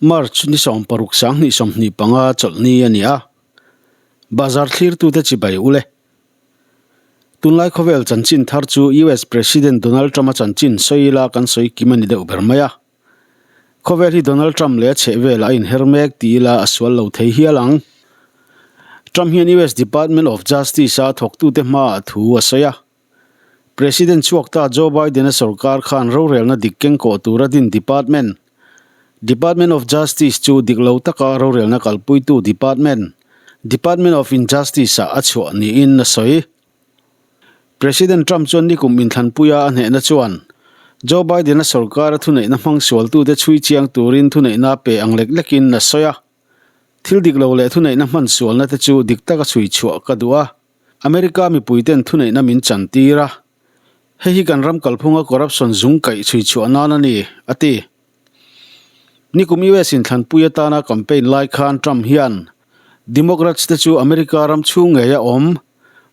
March ni 16 2025 chawlhni a ni a, bazar thlirtute chibai ule. Tunlai khawvel chanchin thar chu US President Donald Trump-a chanchin sawi ila kan sawi kim a ni deuh ber mai a. Khawvel hi Donald Trump leh a chhehvelah a inher mek ti ila a sual lo thei hial ang. Trump hian US Department of Justice-a thawktute hmaah thu a sawi a. President chhuak ta Joe Biden-a sorkar khan rorelna dik keng kawh tura din department, Department of Justice chu dik lo taka rorelna kalpuitu department, Department of Injustice-ah a chhuah niin a sawi. President Trump chuan nikum inthlanpuia a hnehna chuan Joe Biden-a sorkara thuneihna hmang sualtute chhui chiang turin thuneihna pe ang lek lekin a sawi a. Thil dik lo leh thuneihna hman sualna te chu dik taka chhui chhuah ka duh a. America mipuiten thuneihna min chantir a, hei hi kan ram kalphunga corruption zung kaih chhui chhuah nan a ni, a ti. Nikum US inthlanpui atana campaign lai khan Trump hian Democrats te chu America ram chhung ngei a awm,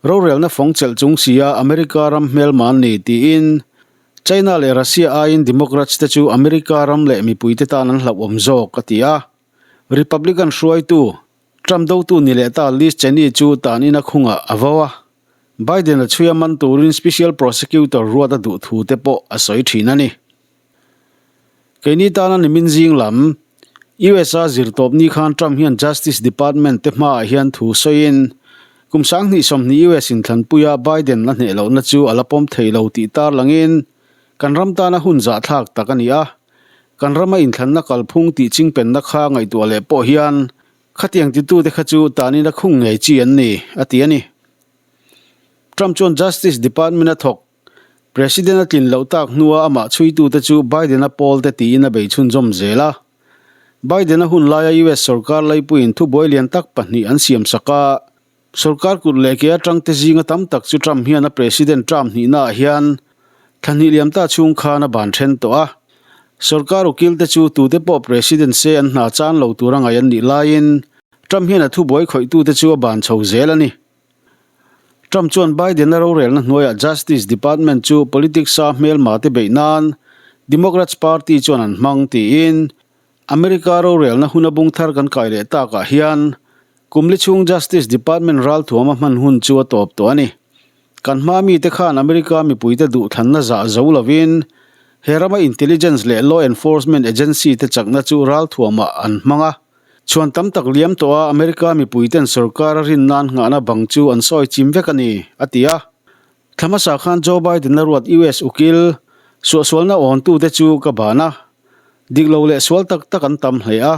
rorelna fawng chelh chung sia America ram hmelma an ni tiin China leh Russia aiin Democrats te chu America ram leh mipuite tan an hlauhawm zawk, a ti a. Republican hruaitu Trump dotu ni leh ta Liz Cheney chu tan in a khungah a vo a, Biden a chhui a man turin Special Prosecutor ruat a duh thu te pawh a sawi thin a ni. Keini tana nimin zing lam, US a zirtawp ni khan Trump hian Justice Department te hmaah hian thu sawiin, kum 2020 US inthlanpuia Biden a hneh lohna chu a la pawm thei lo tih tarlangin, kan ram tana hun zahthlak tak a ni a, Kan rama inthlanna kalphung tih chingpenna kha ngaihtuah leh pawh hian khatiang titute kha chu tanin a khung ngei chi an ni, a ti a ni. Trump chuan Justice Department a thawk President a tlin loh tak hnua amah chhuitute chu Biden-a pawlte tiin a bei chhunzawm zel a. Biden-a hun laia US sorkar laipuiin thubuai lian tak pahnih an siamsak a, sorkar kut leh ke atangte zinga tam tak chu Trump hian a President term hnihnaah hian thla hnih liam ta chhung khan a ban then tawh a. Sorkar ukilte chu tute pawh President se an hna chan lo tura ngaih an nih laiin Trump hian a thubuai khawihtute chu a ban chho zel a ni. Trump chuan Biden-a rorelna hnuaiah Justice Department chu politics-a hmelmate beih nan Democrats Party chuan an hmang tiin America rorelna huna bung thar kan kai leh takah hian kum li chhung Justice Department ralthuam a hman hun chu a tawp tawh a ni. Kan hma mite khan America mipuite duhthlanna zah zo lovin he rama intelligence leh law enforcement agency te chakna chu ralthuamah an hmang a. Chhuan tam tak liam tawh a America mipuiten sorkar a rin nan nghahna bang chu an sawi chim vek a ni, a ti a. Thla hmasa khan Joe Biden-a ruat US ukil suahsualna awntute chu ka ban a, dik lo leh sual tak tak an tam hle a,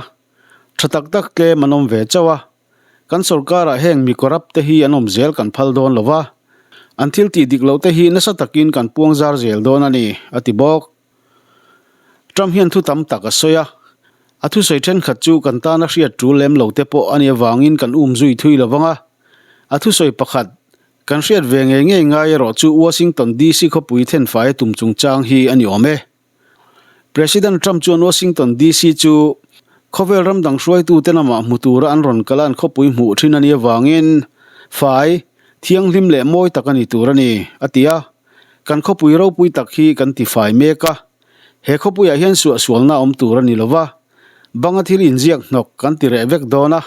tha tak tak tlem an awm ve chauh a, kan sorkarah heng mi corrupt te hi an awm zel kan phal dawn lo va, an thil tih dik loh te hi nasa takin kan puang zar zel dawn a ni, a ti bawk. Trump hian thu tam tak a sawi a, a thusawi thenkhat chu kan tana hriat tul lem lo te pawh a nih avangin kan um zui thui lo vang a, a thusawi pakhat Kan hriat ve ngei ngei ngai erawh chu Washington DC khawpui thenfai a tum chungchang hi a ni awm e. President Trump chuan Washington DC chu khawvel ram dang hruaitute lamah hmu tura an rawn kal a an khawpui hmuh thin a nih avangin fai, thianghlim leh mawi tak a ni tur a ni, a ti a. Kan khawpui ropui tak hi kan ti fai mek a, he khawpuiah hian suahsualna a awm tur a ni lova, banga thil inziak hnawk kan ti reh vek dawn a.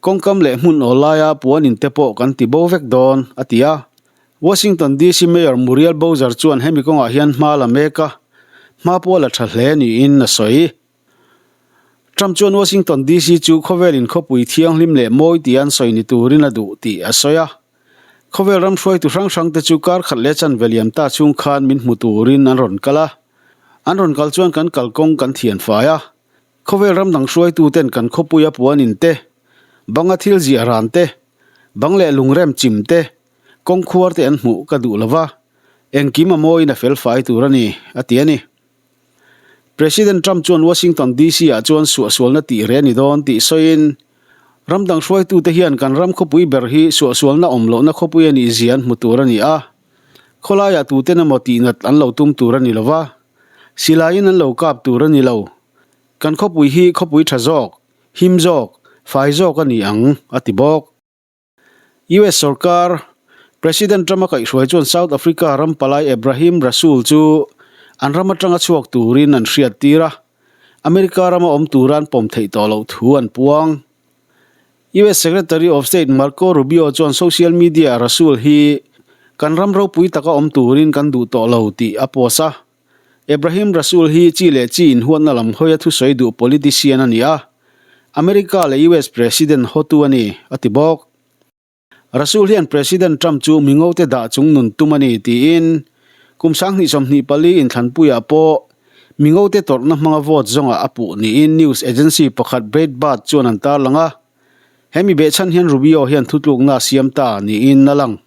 Kawngkam leh hmun awl laia puan in te pawh kan ti bo vek dawn, a ti a. Washington DC Mayor Muriel Bowser chuan hemi kawngah hian hma la mek a, hma pawh a la tha hle niin a sawi. Trump chuan Washington DC chu khawvelin khawpui thianghlim leh mawi tia an sawi ni turin a duh tih a sawi a. Khawvel ram hruaitu hrang hrang te chu kar khat leh chanve liam ta chhung khan min hmu turin an rawn kal a. An rawn kal chuan kan kalkawng kan thianfai a. Khawvel ram dang hruaituten kan khawpuia puan in te, banga thil ziah ran te, bang leh lungrem chim te, kawng khuar te an hmuh ka duh lo va, engkim a mawiin a fel fai tur a ni, a ti a ni. President Trump chuan Washington DC ah chuan suahsualna tih reh a ni dawn tih sawiin, ram dang hruaitute hian kan ram khawpui ber hi suahsualna awm lohna khawpui a nih zia an hmu tur a ni a, khawlaiah tuten emaw tihnat an lo tum tur a ni lo va, Silaiin an lo kap tur a ni lo. Kan khawpui hi khawpui tha zawk, him zawk, fai zawk a ni ang, a ti bawk. US sorkar President Trump-a kaihhruai chuan South Africa ram palai Ebrahim Rasool chu an ram atanga chhuak turin an hriattir a. America rama awm tura an pawm theih tawh loh thu an puang. US Secretary of State Marco Rubio chuan social media-ah Rasool hi kan ram ropui taka awm turin kan duh tawh lo tih a post a. Ebrahim Rasool hi chi leh chi inhuatna lam hawia thusawi duh politician a ni a, America leh US President hotu a ni, a ti bawk. Rasool hian President Trump chu mingote dah chung nun tum a ni tiin kum 2024 inthlanpuiah pawh mingote tawrhna hmanga vote zawngah a puh niin news agency pakhat Breitbart chuan an tarlang a. He mi behchhan hian Rubio hian thutlukna a siam ta niin a lang.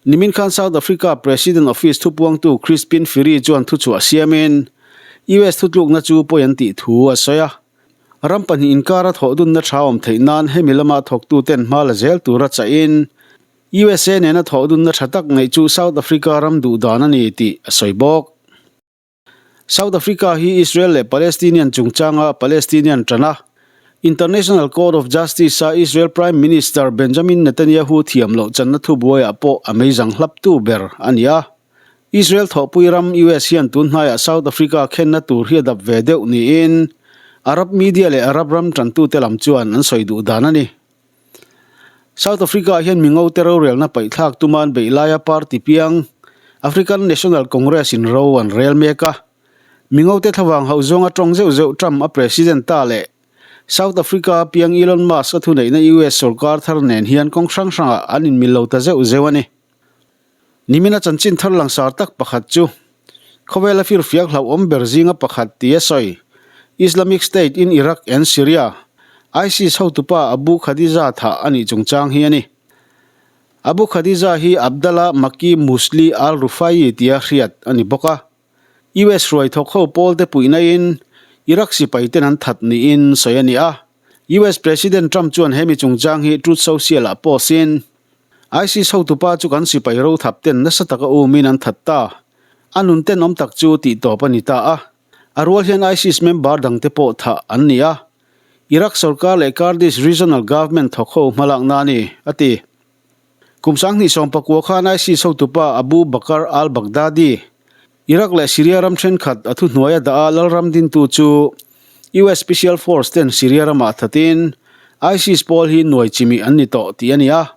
Nimin khan South Africa President Office thupuangtu Crispin Phiri chuan thuchhuah siamin US thutlukna chu pawi an tih thu a sawi a. Ram pahnih inkara thawhdunna tha awm theih nan hemi lama thawktuten hma la zel tura chahin USA nena thawhdunna tha tak neih chu South Africa ram duh dan a ni tih a sawi bawk. South Africa hi Israel leh Palestinian chungchanga Palestinian ṭan a, International Court of Justice-a Israel Prime Minister Benjamin Netanyahu thiam loh channa thubuaiah pawh a meizang hlaptu ber a ni a. Israel thawhpui ram US hian tun hnaiah South Africa khenna tur hi a dap ve deuh niin Arab media leh Arab ram ṭantute lam chuan an sawi duh dan a ni. South Africa-ah hian mingote rorelna paihthlak tuma an beih laia party piang African National Congress-in ro an rel mek a. Mingote thlavang hauh zawnga tawng zeuh zeuh Trump a president ta leh South Africa-a piang Elon Musk-a thuneihna US sorkar thar nen hian kawng hrang hrangah an inmil lo ta zeuh zeuh a ni. Nimina chanchin thar langsar tak pakhat chu khawvela firfiak hlauhawm ber zinga pakhat ti a sawi. Islamic State in Iraq and Syria, ISIS hotupa Abu Khadija thah a nih chungchang hi a ni. Abu Khadija hi Abdallah Maki Musli al-Rufai tia hriat a ni bawk a. US hruai thawk ho pawlte puihnain Iraq sipai ten an that niin sawi a ni a. US President Trump chuan hemi chungchang hi Truth Social-ah post-in, ISIS hotupa chu kan sipai rothap ten nasa taka umin an that ta. A nun tenawm tak chu tih tawp a ni ta a. A rual hian ISIS member dangte pawh thah an ni a. Iraq sorkar leh Kurdish Regional Government thawk ho hmalakna a ni, a ti. Kum 2019 khan ISIS hotupa Abu Bakr al-Baghdadi, Iraq leh Syria ram thenkhat a thuhnuaia dah a lalram dintu chu US Special Force ten Syria ramah thatin ISIS pawl hi nuai chimih an ni tawh tih a ni a.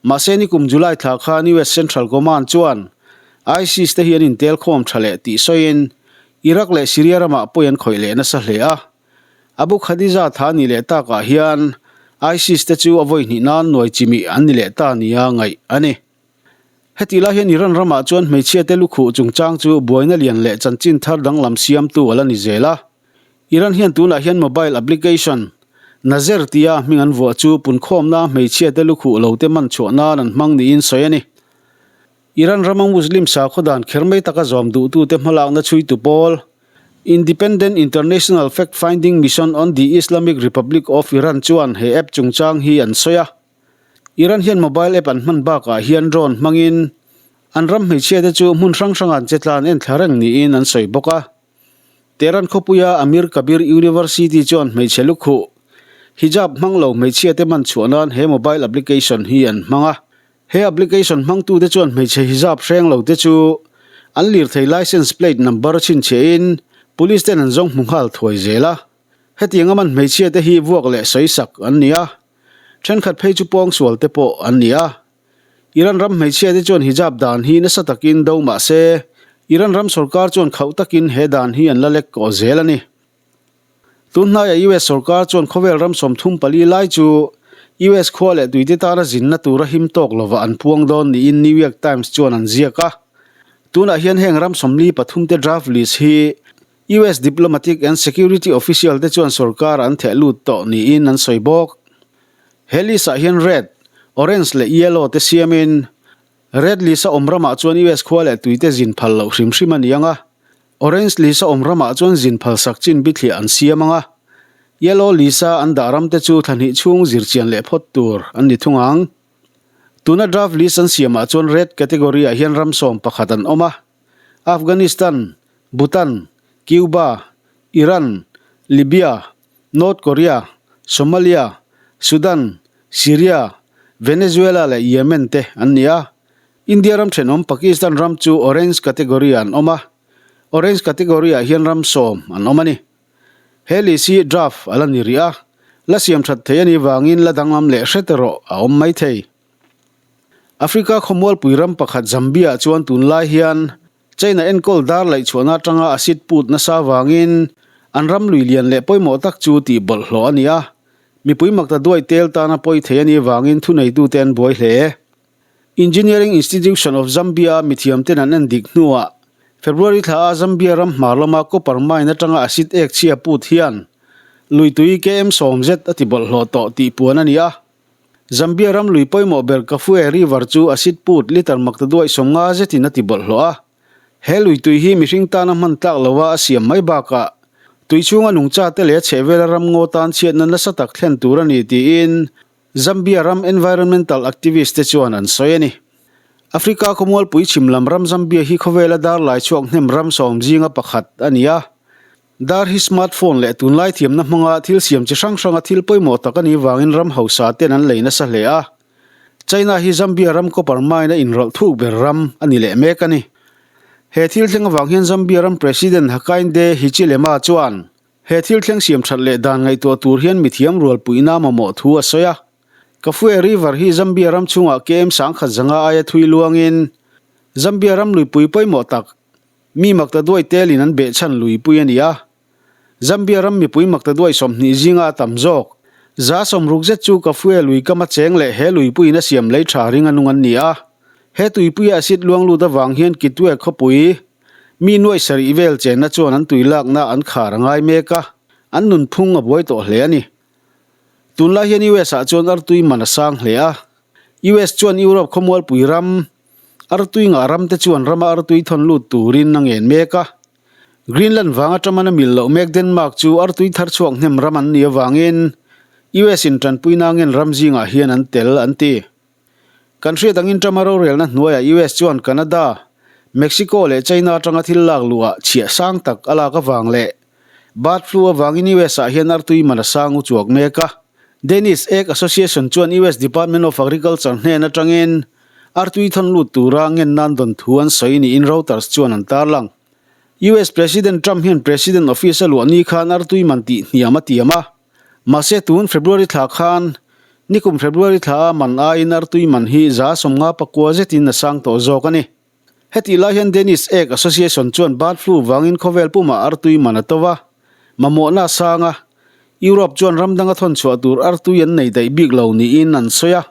Mahse nikum July thla khan US Central Command chuan ISIS te hi an intel khawm tha leh tih sawiin Iraq leh Syria ramah pawi an khawih leh nasa hle a. Abu Khadija tha ni leh takah hian ISIS te chu a vawi hnih nan nuai chimih an ni leh ta nia ngaih a ni. Hetih lai hian Iran ramah chuan hmeichhiate lukhuh chungchang chu buaina lian leh chanchin thar danglam siamtu a la ni zel a. Iran hian tunah hian mobile application Nazer tia hming an vuah chu punkhawmna hmeichhiate lukhuh lote man chhuah nan an hmang niin sawi a ni. Iran rama Muslim sakhaw dan kher mai taka zawm duhtute hmalakna chhuitu pawl Independent International Fact-Finding Mission on the Islamic Republic of Iran chuan he app chungchang hi an sawi a. Iran hian mobile app an hman bakah hian drone hmangin an ram hmeichhiate chu hmun hrang hranga an che tlan en thla reng niin an sawi bawk a. Tehran khawpuia Amir Kabir University chuan hmeichhe lukhuh, hijab hmang lo hmeichhiate man chhuah nan he mobile application hi an hmang a. He application hmangtute chuan hmeichhe hijab hreng lote chu an lirthei license plate number chhinchhiahin police ten an zawng hmu nghal thuai zel a. Hetiang a man hmeichhiate hi vuak leh sawisak an ni a. Thenkhat phei chu pawngsual te pawh an ni a. Iran ram hmeichhia te chuan hijab dan hi nasa takin do mah se, Iran ram sorkar chuan khauh takin he dan hi an la lek kawh zel a ni. Tun hnaiah US sorkar chuan khawvel ram 34 lai chu US khua leh tuite tana zinna tura him tawk lovah an puang dawn niin New York Times chuan an ziak a. Tunah hian heng ram 43 te draft list hi US diplomatic and security official te chuan sorkar an theh lut tawh niin an sawi bawk. He list ah hian red, orange leh yellow te siamin red list a awm ramah chuan US khua leh tui te zin phal loh hrim hrim a ni ang a, orange list a awm ramah chuan zin phal sak chin bithliah an siam ang a, yellow list a an dah ram te chu thla hnih chhung zir chian leh phawt tur an ni thung ang. Tuna draft list an siamah chuan red category ah hian ram 11 an awm a, Afghanistan, Bhutan, Cuba, Iran, Libya, North Korea, Somalia, Sudan, Syria, Venezuela leh Yemen te an ni a. India ram thenawm Pakistan ram chu Orange category ah an awm a. Orange category ah hian ram 10 an awm a ni. He list hi draft a la ni rih a, la siam that thei a nih vangin la danglam leh hret erawh a awm mai thei. Africa khawmualpui ram pakhat Zambia chuan tunlai hian China enkawl dar laih chhuahna atanga acid put nasa vangin an ram lui lian leh pawimawh tak chu tih bawlhhlawh a ni a, mipui makta duai tel tana pawi thei a nih vangin thuneitute an buai hle. Engineering Institution of Zambia-a mithiamten an en dik hnuah February thla a Zambia ram hmar lama copper mine atanga acid ek chhia put hian lui tui KM 70 a ti bawlhhlawh tawh tih puan a ni a. Zambia ram lui pawimawh ber Kafue River chu acid put litre makta duai 50 zetin a ti bawlhhlawh a. He lui tui hi mihring tana hman tlak lova a siam mai bakah tui chhunga nungcha te leh a chhehvela ramngaw tan chhiatna nasa tak thlen tur a ni tiin Zambia ram environmental activist te chuan an sawi a ni. Africa khawmualpui chhim lam ram Zambia hi khawvela dar lai chhuak hnem ram sawm zinga pakhat a ni a. Dar hi smartphone leh tunlai thiamna hmanga thil siam chi hrang hranga thil pawimawh tak a nih vangin ram hausa ten an lei nasa hle a. China hi Zambia ram copper mine a inrawlh thuk ber ram a ni leh mek a ni. He thil thleng avang hian Zambia ram President Hakainde Hichilema chuan he thil thleng siam that leh dan ngaihtuah tur hian mithiam rualpuina mamawh thu a sawi a. Kafue River hi Zambia ram chhungah KM 1005 aia thui luangin Zambia ram luipui pawimawh tak Mi makta duai telin an behchhan luipui a ni a. Zambia ram mipui makta duai 20 zinga a tam zawk. 60 zet chu Kafue lui kama cheng leh he luipuiin a siam lei tha ring a nung an ni a. He tuipuia acid luang lut avang hian Kitwe khawpui mi nuai sarih vel chenna chuan an tui lakna an khar a ngai mek a, an nunphung a buai tawh hle a ni. Tunlai hian US ah chuan artui man a sang hle a. US chuan Europe khawmualpui ram Artui ngah ramte chuan rama artui thawn lut turin a ngen mek a. Greenland vang atangin a mil loh mek Denmark chu artui thar chhuak hnem ram an nih avangin US in tanpuina ngen ram zingah hian an tel an ti. Kan hriat angin Trump-a rorelna hnuaiah US chuan Canada, Mexico leh China atanga thil lak luhah chhiah sang tak a lak avang leh bird flu avangin US ah hian artui man a sang u chuak mek a. Danish Egg Association chuan US Department of Agriculture hnen atangin Artui thawn lut tura ngen nan dawn thu an sawi niin Reuters chuan an tarlang. US President Trump hian President Office a luah ni khan artui man tih hniam a tiam a. Mahse tun February thla khan nikum February thla a man aiin artui man hi 54 zetin a sang tawh zawk a ni. Hetih lai hian Danish Egg Association chuan bird flu vangin khawvel pumah artui man a to va, mamawhna a sang a, Europe chuan ram danga thawn chhuah tur artui an nei daih bik lo niin an sawi a.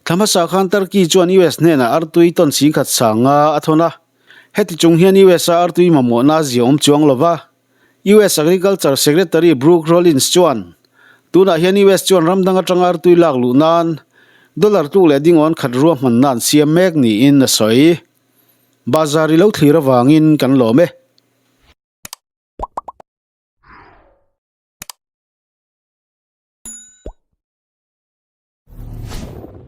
Thla hmasa khan Turkey chuan US hnenah artui tawn 10,000 sang nga a thawn a. Heti chung hian US a artui mamawhna a zia awm chuang lo va. US Agriculture Secretary Brooke Rollins chuan, Tunah hian US chuan ram dang atanga artui lak luh nan dollar tluk leh dingawn khat ruahmanna an siam mek niin a sawi. Bazar i lo thlir avangin kan lawm e.